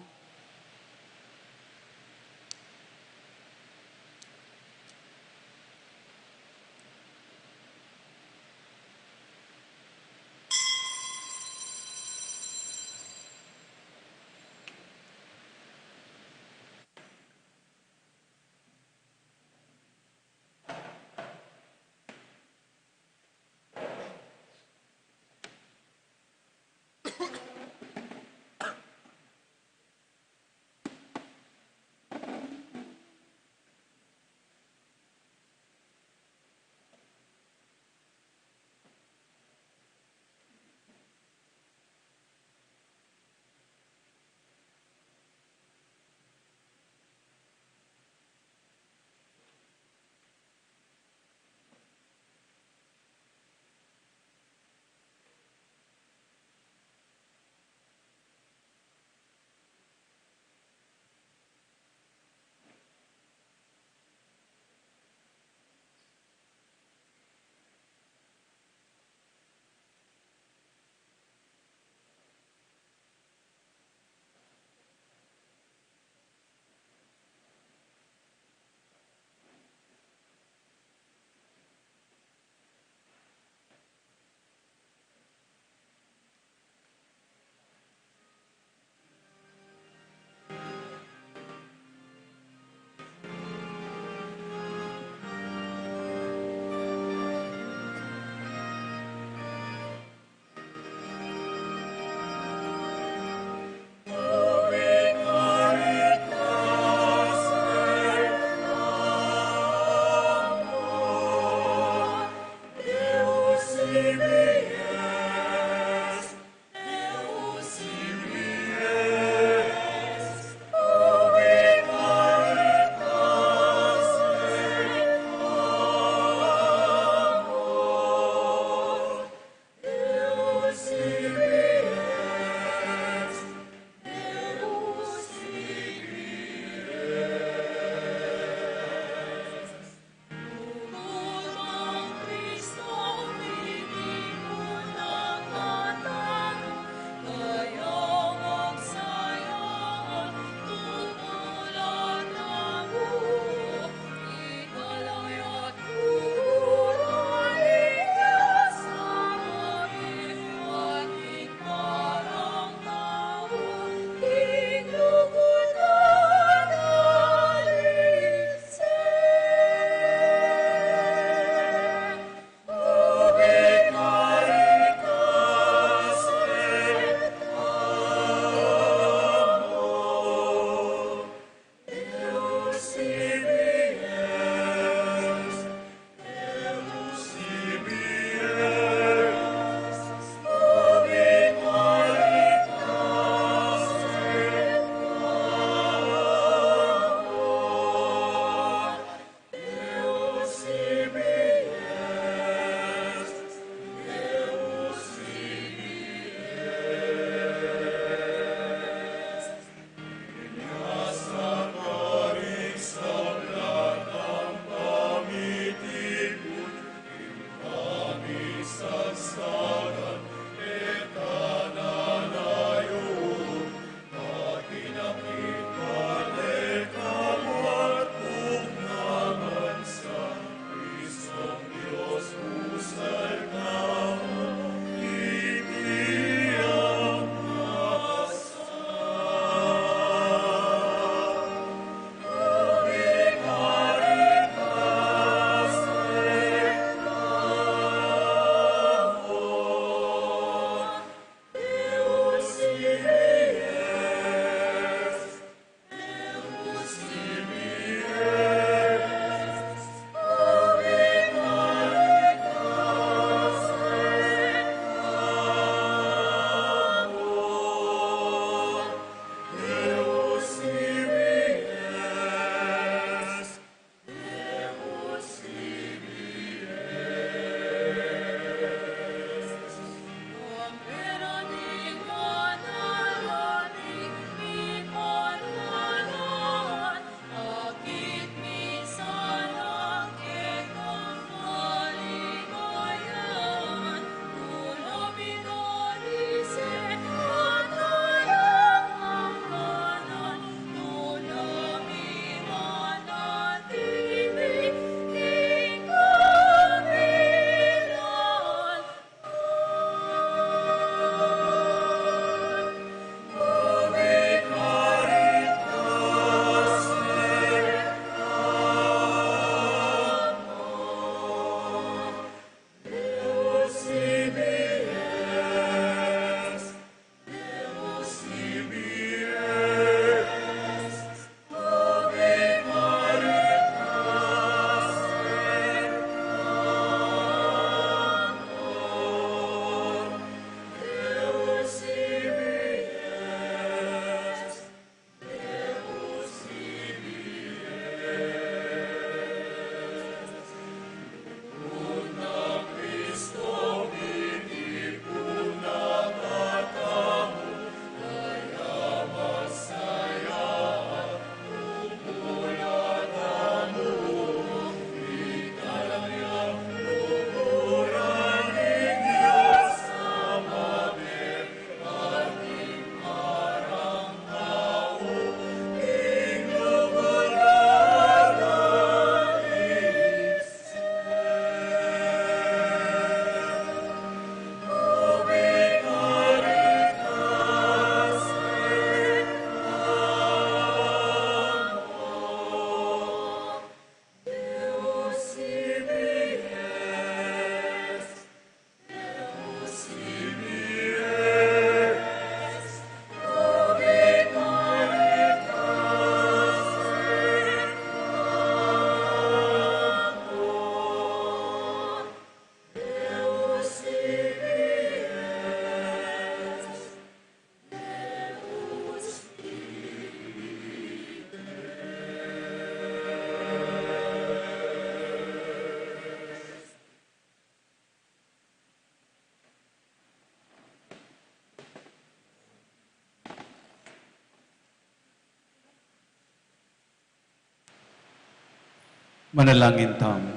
Manalangin tamu.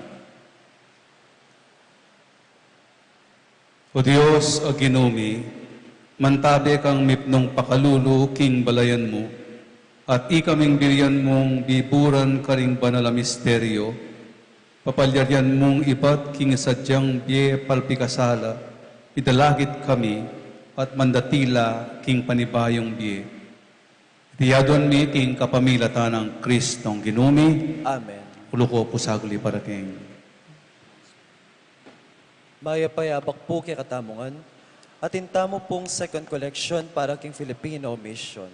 O Dios, a Ginu mi, mantabe kang mipnung pakalulu king balayan mu, at ikaming birian mung biburan karing banal a misteryo, papalyarian mung ibat king sadyang bie palpikasala, idalagit kami, at mandatila king panibayung bie. Iti aduan mi king kapamilatan nang Kristong Ginu mi. Amen. Ulu ko pu saglit para king. Mayap a abak pu kekatamu ngan. Atin tamu pung second collection para king Filipino Mission.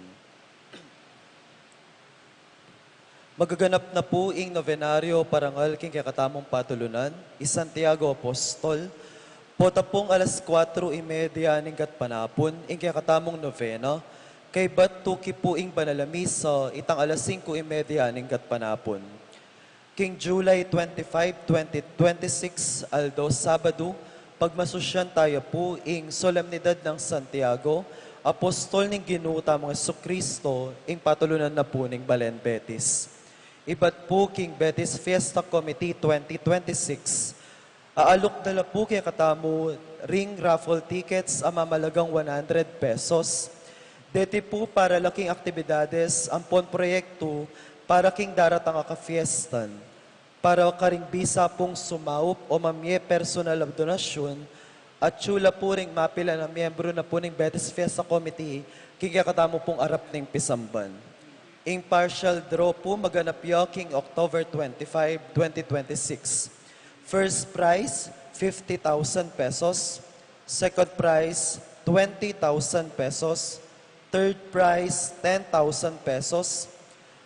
Magaganap na pu ing novenario parangal king kekatamung patulunan, i Santiago Apostol. Pota pung alas kuatro y media ning gatpanapun ing kekatamung novena, kaybat tuki pu ing banal a misa itang alas singko y media ning gatpanapun. King July twenty-five, twenty twenty-six, aldo Sabadu, pagmasusyan taya pu ing solemnidad nang Santiago, apostol ning Ginu tamung Jesucristo, ing patulunan na pu ning Balen Betis. Ibat pu king Betis Fiesta Committee twenty twenty-six, aalok da la pu kekatamu ring raffle tickets a mamalagang one hundred pesos. Deti pu para la king aktibidades ampon proyektu para king daratang a kafiestan. Para karing bisa pung sumaup o mamie personal a donasyun, atyu la pu ring mapilan a miyembru na pu ning Betis Fiesta Committee king kekatamu pung arap ning pisamban. Ing partial draw pu maganap ya king October twenty-five, twenty twenty-six. First prize, fifty thousand pesos. Second prize, twenty thousand pesos. Third prize, ten thousand pesos.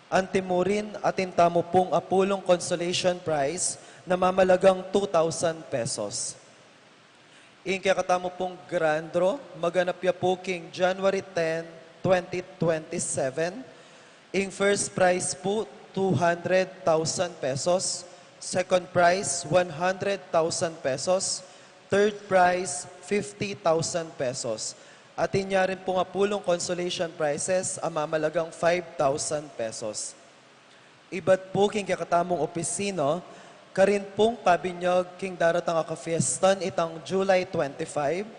Antimurin, atin tamu pung apulung consolation prize na mamalagang two thousand pesos. Ing kekatamu pung grand draw, maganap ya pu king January ten, twenty twenty-seven. Ing first prize pu, two hundred thousand pesos. Second prize, one hundred thousand pesos. Third prize, fifty thousand pesos. Atin ya rin pung apulung consolation prizes a mamalagang five thousand pesos. Ibat pu king kekatamung opisina, karin pung pabinyag king daratang a kafiestan itang July twenty-five,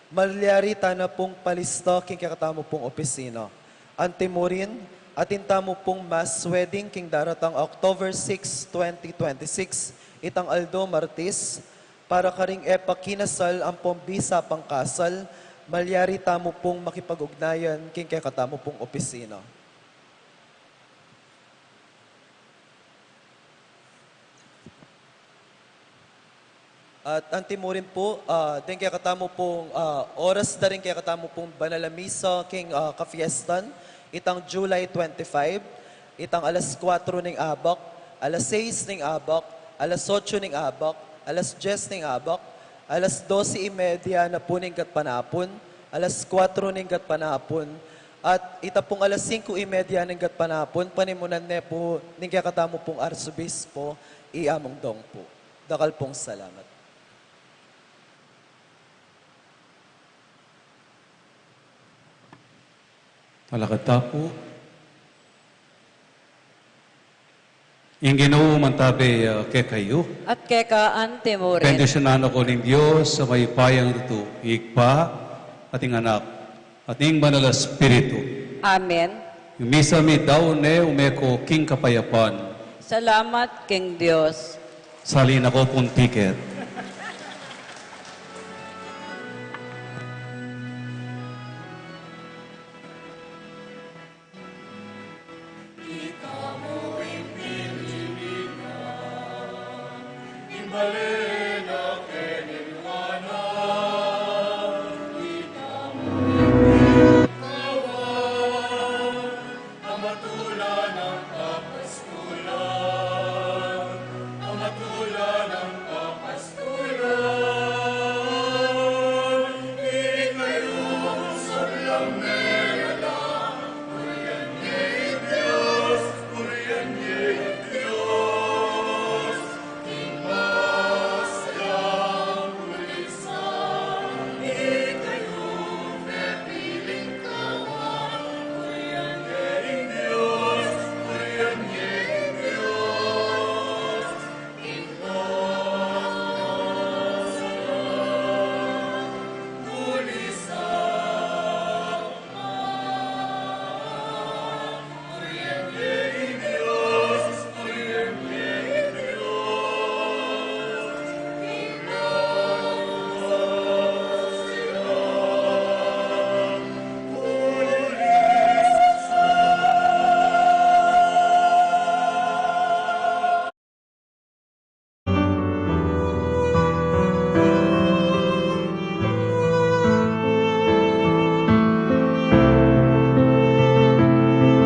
malyari tana pung palista king kekatamu pung opisina. Antimurin, atin tamu pung mass wedding king daratang October six, twenty twenty-six, itang aldo Martis, para karing e pa kinasal ampon bisa pang kasal, malyari tamu pung makipag-ugnayan king kekatamu pung opisina. At antimurin pu, ah, deng kekatamu pung, ah, oras da ring kekatamu pung banal a misa king, ah, kafiestan, itang July twenty-five, itang alas kuatro ning abak, alas sais ning abak, alas otso ning abak, alas dyes ning abak, alas dose y media na pu ning gatpanapun, alas kuatro ning gatpanapun, at ita pung alas singko y media ning gatpanapun, panimunan ne pu ning kekatamu pung Arsobispo, i Among Dong pu. Dakal pung salamat. Talakad ta pu. Ing Ginu mantabe, ah, kekayu. At keka antimurin. Bendisyunan na ko ning Dios a mayupayang tutu, Ibpa, at ing Anak, at ing Banal a Espiritu. Amen. Ing misa mi daun ne, ume ko king kapayapan. Salamat king Dios. Sali na ko pung tiket.